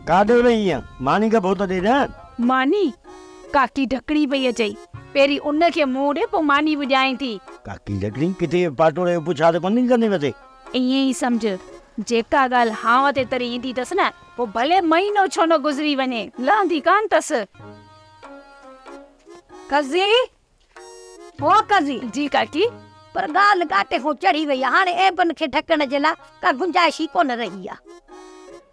ڪاڏي وئينء؟ ماني کي ڀوت ڏي نه. ماني؟ ڪاڪي ڍڪڻي پئي اچئي. پهرين ان کي منهن ڏي پوء ماني به ڏيانء ٿي. ڪاڪي ڍڪڻي، ڪٿي پاٽوڙي جو پڇا ته ڪونه ٿي ڪندي وتي. ائين ئي سمجهه. جيڪا ڳالهه هانء تي تري ايندي اٿس نه، پوء ڀلي مهينو ڇو نه گذري وڃي، لهندي ڪانه اٿس. قضي! او قضي! جي ڪاڪي. پر ڳالهه ڳاٽي کان چڙهي وئي آ، هاڻي عيبن کي ڍڪڻ جي لاء ڪا گنجائش ئي ڪونه رهي آ.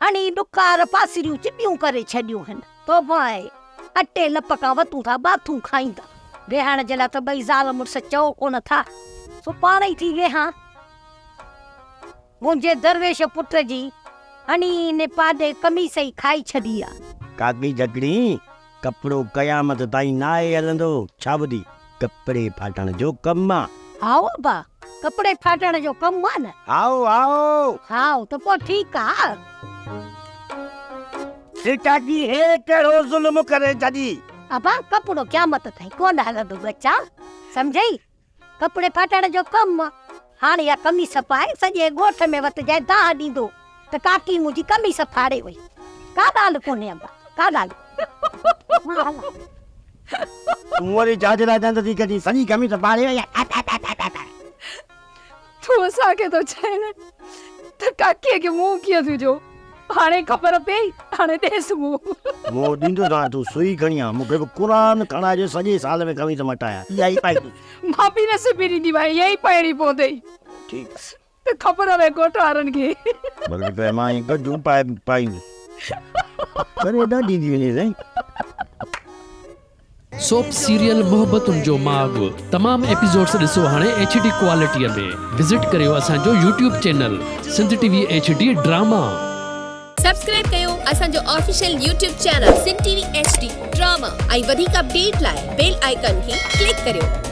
هڻي ڏڪار پاسريون چٻيون ڪري ڇڏيون هن. توبه آهي، اٽي لپ کان وتون ٿا ٻاٿون کائيندا. ويهڻ جي لاء ته ٻئي زال مڙس چئو ڪونه ٿا، سو پاڻ ئي ٿي ويهان. منهنجي درويش پٽ جي هڻي نپاڏي قميص ئي کائي ڇڏي آ. ڪاڪي جهڪڙي، ڪپڙو قيامت تائين ناهي هلندو، ڇا ٻڌي، ڪپڙي ڦاٽڻ جو ڪم آ. هائو ابا، ڪپڙي ڦاٽڻ جو ڪم آ نه. هائو هائو. هائو ته پوء ٺيڪ آ. هي ڪاڪي هي ڪهڙو ظلم ڪري ڇڏي. ابا ڪپڙو قيامت تائين ڪونه هلندو ٻچا، سمجهئي؟ ڪپڙي ڦاٽڻ جو ڪم آ. هاڻ اها قميص پائي سڄي ڳوٺ ۾ وتجانء دانهن ڏيندو ته ڪاڪي منهنجي قميص ڦاڙي وئي. ڪا ڳالهه ڪونهي ابا، ڪا ڳالهه ڪونهي. مان هلان. تون وري ڇا جي لاء ڏند ٿي ڪڍين، سڄي قميص ڦاڙي وئي آ. تون اسان کي ٿو چئين ته ڪاڪيء کي منهن ڪيئن ٿجو؟ هاڻي خبر پيئي، هاڻي ڏيس منهن. منهن ڏيندوسانء، تون سوئي کڻي آ، مون کي به قرآن کڻائجي سڄي سال ۾ قميص مٽايان، اها ئي پائيندس. مان به نه سبي ڏينديمانء، اها ئي پائڻي پوندئي. ٺيڪ آ. ته خبر پوي ڳوٺ وارن کي. ڀلي پئي، مان ائين ڳڍيون پائي پائيندس. ڪري ڏاڍي ٿي وڃي سائين. سوپ سيريل محبتن جو ماڳ تمام ايپيسوڊس ڏسو هاڻي ايڇ ڊي ڪوالٽي ۾ وزٽ ڪريو اسان جو YouTube channel Sindh T V H D drama. Subscribe ڪيو اسان جو official YouTube channel Sindh T V H D drama ۽ وڌيڪ اپڊيٽ لاء بيل آئيڪان کي ڪلڪ ڪريو.